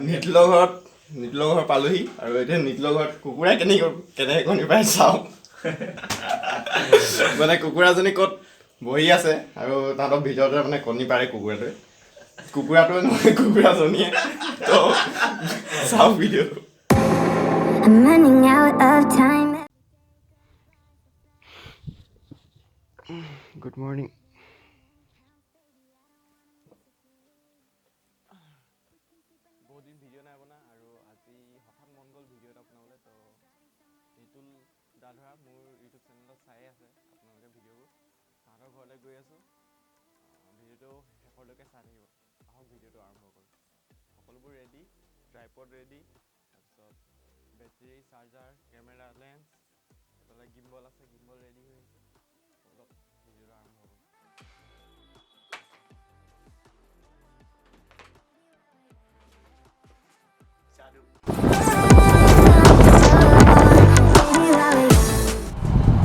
নিতুলৰ ঘৰত, নিতুলৰ ঘৰ পালোহি আৰু এতিয়া নিতুলৰ ঘৰত কুকুৰাই কেনেকৈ কণী পাৰে চাওঁ। মানে কুকুৰাজনী ক'ত বহি আছে আৰু তাহাঁতৰ ভিতৰতে মানে কণী পাৰে কুকুৰাটোৱে, কুকুৰাটোৱে নহয় কুকুৰাজনীয়ে। তো চাওঁ ভিডিঅ'টো। I'm running out of time. Good morning. বহুত দিন ভিডিঅ' নাই বনা আৰু আজি হঠাৎ মন গ'ল ভিডিঅ' এটা বনাবলৈ। তো নিতুল দাধৰা মোৰ ইউটিউব চেনেলত চায়ে আছে আপোনালোকে ভিডিঅ'বোৰ। তাহাঁতৰ ঘৰলৈ গৈ আছোঁ, ভিডিঅ'টো শেষলৈকে চাই থাকিব। আহক ভিডিঅ'টো আৰম্ভ কৰোঁ। সকলোবোৰ ৰেডি, ট্ৰাইপড ৰেডি, তাৰপিছত বেটেৰী, চাৰ্জাৰ, কেমেৰা, লেন্স, এইফালে গিম্বল আছে, গিম্বল ৰেডি হৈ আছে। অলপ ভিডিঅ'টো আৰম্ভ কৰোঁ।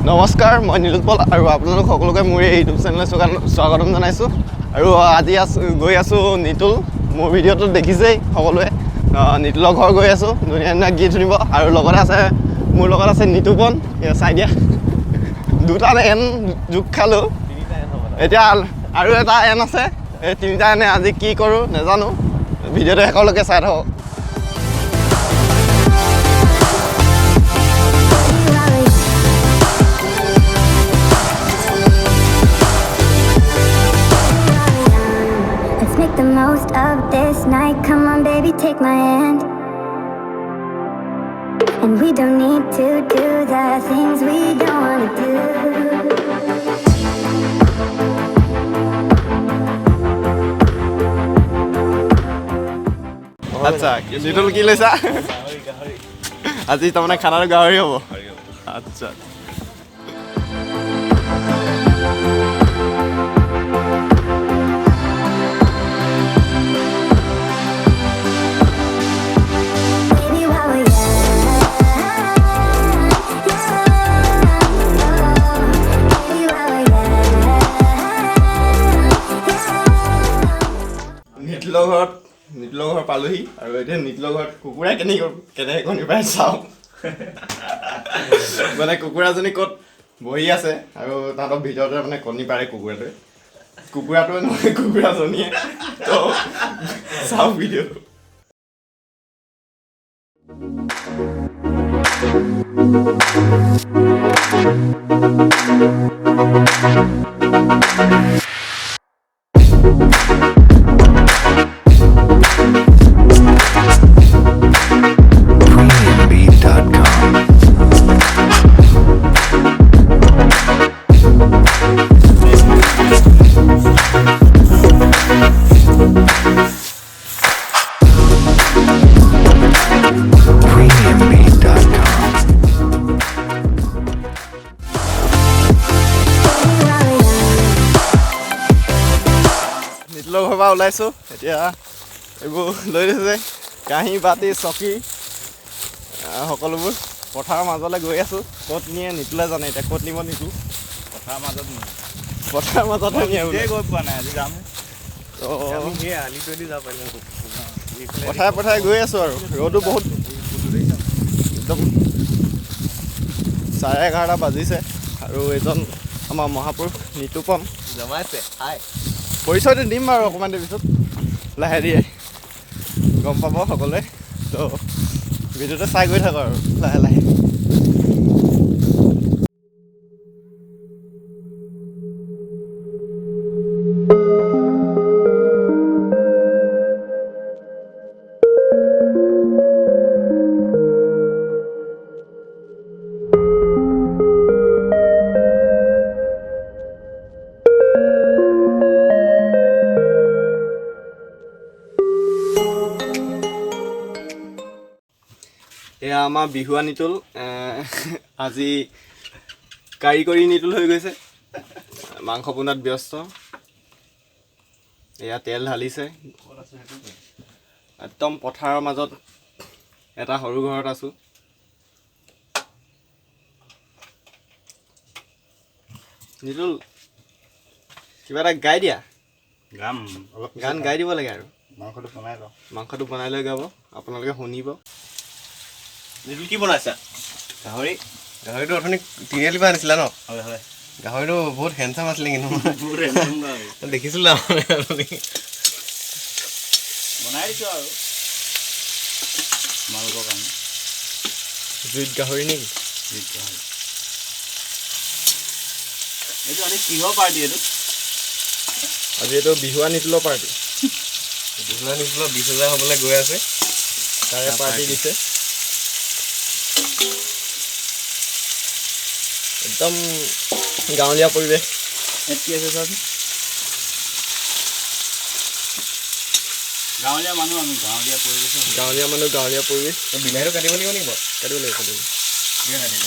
নমস্কাৰ, মই নীলোৎপল আৰু আপোনালোক সকলোকে মোৰ এই ইউটিউব চেনেললৈ স্বাগতম জনাইছোঁ। আৰু আজি গৈ আছোঁ নিতুল, মোৰ ভিডিঅ'টো দেখিছেই সকলোৱে। নিতুলৰ ঘৰ গৈ আছোঁ, ধুনীয়া ধুনীয়া গীত শুনিব। আৰু লগতে আছে মোৰ লগত আছে নিতুপন, এয়া চাই দিয়া। দুটা এন যোগ খালোঁ, এতিয়া আৰু এটা এন আছে। এই তিনিটা এনে আজি কি কৰোঁ নাজানো, ভিডিঅ'টো শেষলৈকে চাই থাকক। Let's make the most of this night. Come on, baby, take my hand. And we don't need to do the things we don't wanna do. আচ্ছা, নিতুল কি লৈছা আজি? তাৰমানে খানাটো গাহৰি হ'ব। আচ্ছা, Baby, while we're young, baby, while we're young. নিতুলৰ ঘৰত, নিতুলৰ ঘৰ পালোহি আৰু এতিয়া নিতুলৰ ঘৰত কুকুৰাই কেনেকৈ কণী পাৰে চাওঁ। মানে কুকুৰাজনী ক'ত বহি আছে আৰু তাহাঁতৰ ভিতৰতে মানে কণী পাৰে কুকুৰাটোৱে, কুকুৰাটোৱে নহয় কুকুৰাজনীয়ে। তো চাওঁ ভিডিঅ'টো। PremiumBeat.com. PremiumBeat.com. নিতুলৰ ঘৰৰ পৰা ওলাইছোঁ, এতিয়া এইবোৰ লৈ লৈছে কাঁহী বাতি চকী, সকলোবোৰ। পথাৰৰ মাজলৈ গৈ আছোঁ, ক'ত নিয়ে নিতুলে জানে এতিয়া ক'ত নিব নিতুল। পথাৰৰ মাজত নিয়ে, পথাৰৰ মাজতহে নিয়ে বোলে। নিজেই গৈ পোৱা নাই, আজি যাম। তো আমি সেই আলিটোৱেদি যাব পাৰিলো। পথাৰে পথাৰে গৈ আছোঁ আৰু ৰ'দো বহুত, একদম 11:30 বাজিছে। আৰু এজন আমাৰ মহাপুৰুষ নিতুপন জমাইছে। হাই, পৰিচয়টো দিম বাৰু অকণমান দেৰি পিছত, লাহে ধীৰে গম পাব সকলোৱে। তো ভিডিঅ'টো চাই গৈ থাকোঁ আৰু লাহে লাহে। এয়া আমাৰ বিহুৱা নিতুল, আজি কাৰিকৰী নিতুল হৈ গৈছে, মাংস বনোৱাত ব্যস্ত। এয়া তেল ঢালিছে। একদম পথাৰৰ মাজত এটা সৰু ঘৰত আছোঁ। নিতুল, কিবা এটা গাই দিয়া। গাম অলপ। গান গাই দিব লাগে আৰু। মাংসটো বনাই লওঁ। মাংসটো বনাই লৈ গাব, আপোনালোকে শুনিব। নিতুল, কি বনাইছা? গাহৰি। গাহৰিটো অথনি তিনিআলিৰ পৰা আনিছিলা ন? হয় হয়। গাহৰিটো বহুত হেণ্ডচাম আছিলে কিন্তু। বহুত handsome গাহৰি। দেখিছিলো মানে অথনি। বনাই দিছোঁ আৰু তোমালোকৰ কাৰণে। জুইত গাহৰি নেকি? জুইত গাহৰি। এইটো আজি কিহৰ পাৰ্টি এইটো? আজি এইটো বিহুৱা নিতুলৰ পাৰ্টি। বিহুৱা নিতুলৰ 20,000 হ'বলৈ গৈ আছে, তাৰে পাৰ্টি দিছে। একদম গাঁৱলীয়া পৰিৱেশ। ইয়াত কি আছে চাচোন? গাঁৱলীয়া মানুহ আমি, গাঁৱলীয়া পৰিৱেশ। গাঁৱলীয়া মানুহ, গাঁৱলীয়া পৰিৱেশ। বিলাহীটো কাটিব লাগিব নেকি বাৰু? কাটিব লাগিব, কাটিব। কাটিব।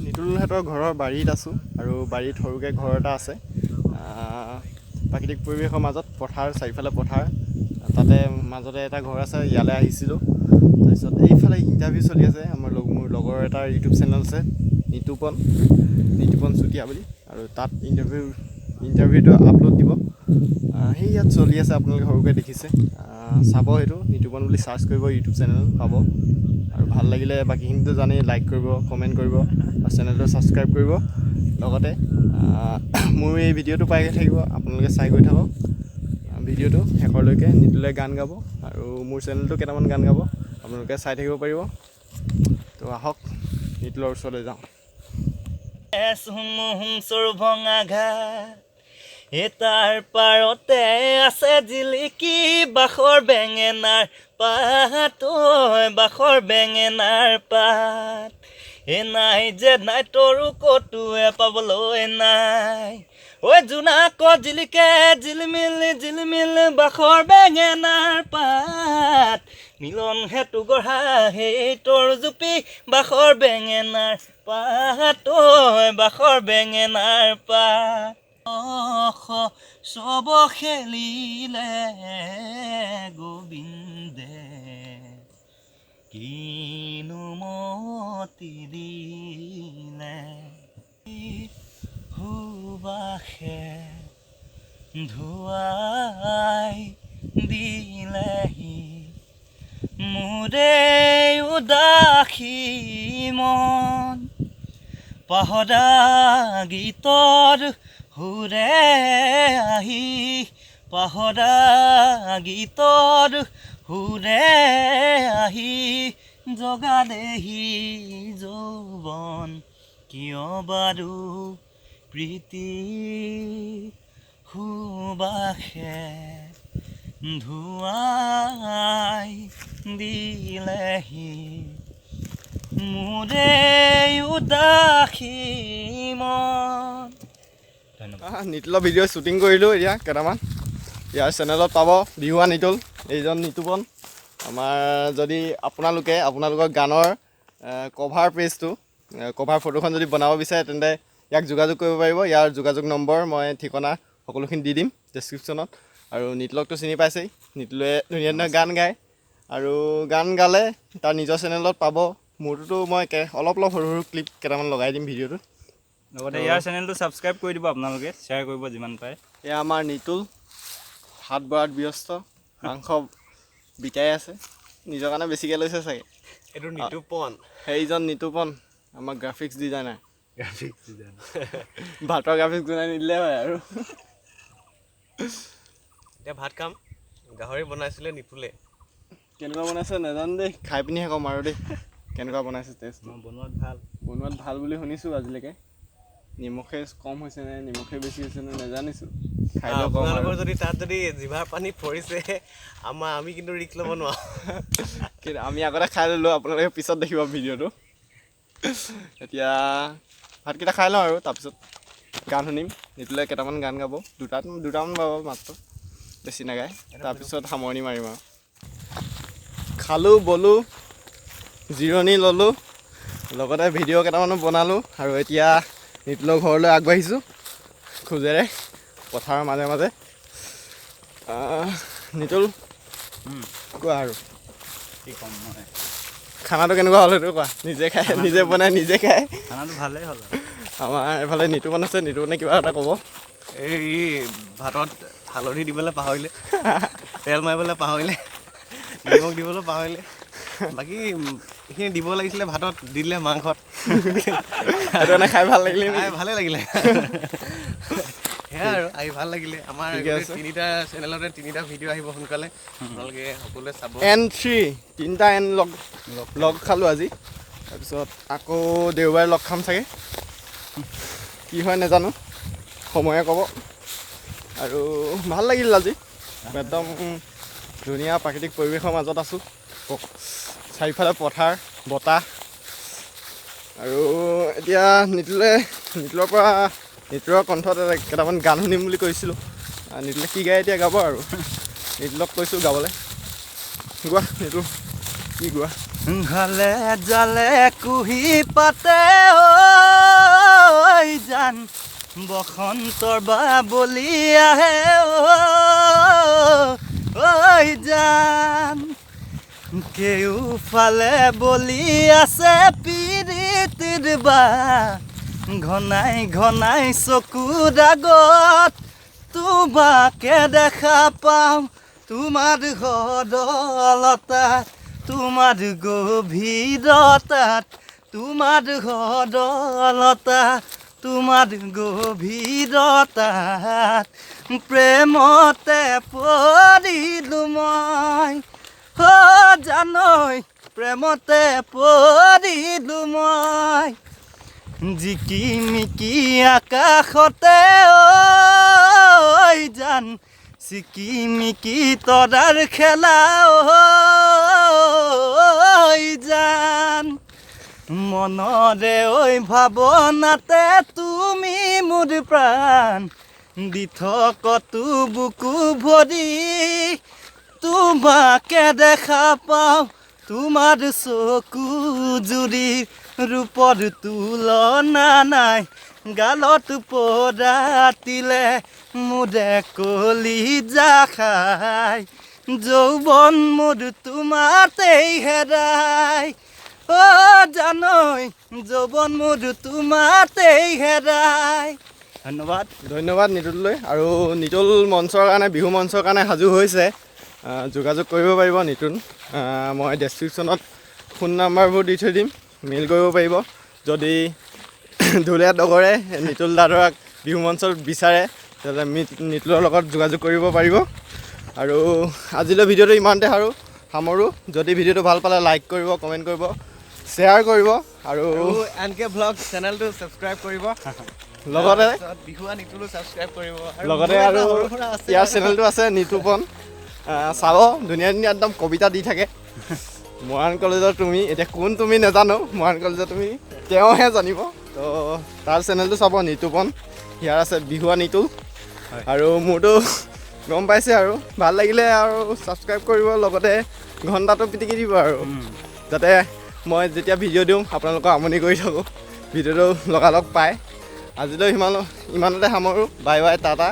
নিতুলহঁতৰ ঘৰৰ বাৰীত আছোঁ আৰু বাৰীত সৰুকৈ ঘৰ এটা আছে। প্ৰাকৃতিক পৰিৱেশৰ মাজত পথাৰ, চাৰিওফালে পথাৰ, তাতে মাজতে এটা ঘৰ আছে। ইয়ালৈ আহিছিলোঁ। তাৰপিছত এইফালে ইণ্টাৰভিউ চলি আছে। আমাৰ লগ, মোৰ লগৰ এটাৰ ইউটিউব চেনেল আছে, নিতুপন, নিতুপন চুতীয়া বুলি, আৰু তাত ইণ্টাৰভিউটো আপলোড দিব। সেই ইয়াত চলি আছে, আপোনালোকে সৰুকৈ দেখিছে। চাব, সেইটো নিতুপন বুলি চাৰ্চ কৰিব, ইউটিউব চেনেল পাব। আৰু ভাল লাগিলে বাকীখিনিতো জানেই, লাইক কৰিব, কমেণ্ট কৰিব আৰু চেনেলটো ছাবস্ক্ৰাইব কৰিব। লগতে মোৰ এই ভিডিঅ'টো পাই থাকিব, আপোনালোকে চাই গৈ থাকক ভিডিঅ'টো শেষলৈকে। নিতুলে গান গাব আৰু মোৰ চেনেলটো কেইটামান গান গাব, আপোনালোকে চাই থাকিব পাৰিব। তো আহক নিতুলৰ ওচৰলৈ যাওঁ। ভঙা ঘাট এ তাৰ পাৰতে আছে জিলিকি বাঁহৰ বেঙেনাৰ পাত, ঐ বাঁহৰ বেঙেনাৰ পাত। এ নাই যে নাই তৰো কতোৱে পাবলৈ নাই, ঐ জোনাক জিলিকে জিলমিল জিলমিল বাঁহৰ বেঙেনাৰ পাত। মিলন সেতু গঢ়া সেই তৰু জুপি বাঁহৰ বেঙেনাৰ পাত, ঐ বাঁহৰ বেঙেনাৰ পাত। চব খেলিলে গোবিন্দে কিনো মতি দিলে, সুবাসে ধুৱাই দিলেহি মোৰে উদাসী মন। পাহৰা গীতৰ সুৰে আহি, পাহৰা গীতৰ সুৰে আহি জগালেহি যৌৱন, কিয় বাৰু প্ৰীতি সুবাসে ধুৱাই দিলেহি মোৰে উদাসী মন। ধন্যবাদ। নিতুলৰ ভিডিঅ' শ্বুটিং কৰিলোঁ এতিয়া কেইটামান, ইয়াৰ চেনেলত পাব, বিহুৱা নিতুল, এইজন নিতুপন। আমাৰ যদি আপোনালোকে আপোনালোকৰ গানৰ কভাৰ পেজটো, কভাৰ ফটোখন যদি বনাব বিচাৰে, তেন্তে ইয়াক যোগাযোগ কৰিব পাৰিব। ইয়াৰ যোগাযোগ নম্বৰ, মই ঠিকনা সকলোখিনি দি দিম ডেছক্ৰিপশ্যনত। আৰু নিতুলকতো চিনি পাইছেই, নিতুলে ধুনীয়া ধুনীয়া গান গায় আৰু গান গালে তাৰ নিজৰ চেনেলত পাব। মোৰটোতো মই অলপ অলপ সৰু সৰু ক্লিপ কেইটামান লগাই দিম ভিডিঅ'টোত। লগতে ইয়াৰ চেনেলটো ছাবস্ক্ৰাইব কৰি দিব আপোনালোকে, শ্বেয়াৰ কৰিব যিমান পাৰে। এয়া আমাৰ নিতুল ভাত বৰাত ব্যস্ত, মাংস বিকাই আছে, নিজৰ কাৰণে বেছিকৈ লৈছে চাগে। এইটো নিতুপন। সেইজন নিতুপন, আমাৰ গ্ৰাফিক্স ডিজাইনাৰ। Graphics designer. ভাতৰ গ্ৰাফিক্স বনাই নিদিলে হয় আৰু। এতিয়া ভাত খাম। গাহৰি বনাইছিলে নিতুলে। কেনেকুৱা বনাইছে নাজানো দেই, খাই পিনিহে ক'ম আৰু দেই কেনেকুৱা বনাইছে টেষ্টটো। বনোৱাত ভাল। বনোৱাত ভাল বুলি শুনিছোঁ আজিলৈকে। নিমখে কম হৈছে নে নিমখে বেছি হৈছে নে নাজানিছোঁ, খাই লৈ ক'ম আৰু। আপোনালোকৰ যদি তাত যদি জিভাৰ পানী পৰিছে, আমাৰ আমি কিন্তু ৰিস্ক ল'ব নোৱাৰোঁ। কিন্তু আমি আগতে খাই ল'লোঁ, আপোনালোকে পিছত দেখিব ভিডিঅ'টো। এতিয়া ভাতকেইটা খাই লওঁ আৰু তাৰপিছত গান শুনিম। নিতুলে কেইটামান গান গাব, দুটামান গাব মাত্ৰ, বেছি নাগায়। তাৰপিছত সামৰণি মাৰিম আৰু। খালোঁ বলোঁ, জিৰণি ল'লোঁ, লগতে ভিডিঅ' কেইটামানো বনালোঁ। আৰু এতিয়া নিতুলৰ ঘৰলৈ আগবাঢ়িছোঁ খোজেৰে পথাৰৰ মাজে মাজে। নিতুল, কোৱা আৰু। কি ক'ম মই? খানাটো কেনেকুৱা হ'ল সেইটো কোৱা। নিজে খাই, নিজে বনাই নিজে খাই। খানাটো ভালেই হ'ল আৰু। আমাৰ এইফালে নিতুপন আছে, নিতুপনে কিবা এটা ক'ব। এই ভাতত হালধি দিবলৈ পাহৰিলে, তেল মাৰিবলৈ পাহৰিলে, নিমখ দিবলৈ পাহৰিলে, বাকী এইখিনি দিব লাগিছিলে ভাতত, দি দিলে মাংসত। সেইটো কাৰণে খাই ভাল লাগিলে নেকি? খাই ভালে লাগিলে। সেয়া আৰু আহি ভাল লাগিলে। আমাৰ ঠিকে আছে। তিনিটা চেনেলতে তিনিটা ভিডিঅ' আহিব সোনকালে, আপোনালোকে সকলোৱে চাব। এন থ্ৰী, তিনিটা এন লগ লগ খালোঁ আজি। তাৰপিছত আকৌ দেওবাৰে লগ খাম চাগে, কি হয় নাজানো, সময়ে ক'ব। আৰু ভাল লাগিল আজি, একদম ধুনীয়া প্ৰাকৃতিক পৰিৱেশৰ মাজত আছোঁ। চাৰিওফালে পথাৰ, বতাহ। আৰু এতিয়া নিতুলৰ পৰা, নিতুলৰ কণ্ঠত কেইটামান গান শুনিম বুলি কৈছিলোঁ। নিতুলে কি গায় এতিয়া গাব আৰু নিতুলক কৈছোঁ গাবলৈ। গোৱা নিতুল, কি গোৱা? ঘালে জালে কুহি পাতে ঐ জান, বসন্তৰ বাবলি আহে ঐ জান, কেউফালে বলি আছে পীৰিতিৰ বা, ঘনাই ঘনাই চকুৰ আগত তোমাকে দেখা পাওঁ, তোমাৰ সৰলতা, তোমাৰ গভীৰতাত, তোমাৰ সৰলতা, তোমাৰ গভীৰতাত প্ৰেমতে পৰিলো মই, অ জানৈ প্ৰেমতে পৰিলো মই, জিকিমিকি আকাশতে ঐ জান, চিকিমিকি তৰাৰ খেলা ঐ জান, মনৰে ঐ ভাৱনাতে তুমি মোৰ প্ৰাণ, দি থকতো বুকু ভৰি তোমাকে দেখা পাওঁ, তোমাৰ চকু জুৰি ৰূপৰ তুলনা নাই, গালত পৰাতিলে মোৰে কলিজা খাই, যৌৱন মোৰ তোমাতেই হেৰাই, অ জানৈ যৌৱন মোৰ তোমাতেই হেৰাই। ধন্যবাদ। ধন্যবাদ নিতুললৈ। আৰু নিতুল মঞ্চৰ কাৰণে, বিহু মঞ্চৰ কাৰণে সাজু হৈছে, যোগাযোগ কৰিব পাৰিব নিতুল। মই ডেছক্ৰিপশ্যনত ফোন নাম্বাৰবোৰ দি থৈ দিম, মেইল কৰিব পাৰিব। যদি ঢুলীয়া ডগৰে নিতুল দাদৰাক বিহু মঞ্চত বিচাৰে, তেতিয়াহ'লে নিতুলৰ লগত যোগাযোগ কৰিব পাৰিব। আৰু আজিলৈ ভিডিঅ'টো ইমানতে আৰু সামৰোঁ। যদি ভিডিঅ'টো ভাল পালে লাইক কৰিব, কমেণ্ট কৰিব, শ্বেয়াৰ কৰিব আৰু এন কে ভ্লগ চেনেলটো ছাবস্ক্ৰাইব কৰিব, লগতে বিহুৱা নিতুলো ছাবস্ক্ৰাইব কৰিব, লগতে আৰু ইয়াৰ চেনেলটো আছে নিতুপন, চাব, ধুনীয়া ধুনীয়া একদম কবিতা দি থাকে। মৰাণ কলেজৰ তুমি এতিয়া কোন তুমি নাজানো, মৰাণ কলেজৰ তুমি তেওঁহে জানিব। তো তাৰ চেনেলটো চাব নিতুপন, ইয়াৰ আছে বিহুৱা নিতুল। আৰু মোৰতো গম পাইছে, আৰু ভাল লাগিলে আৰু ছাবস্ক্ৰাইব কৰিব, লগতে ঘণ্টাটো পিটিকি দিব আৰু, যাতে মই যেতিয়া ভিডিঅ' দিওঁ আপোনালোকক আমনি কৰি থাকোঁ, ভিডিঅ'টো লগালগ পায়। আজিলৈ ইমানতে সামৰোঁ। Bye bye, tata.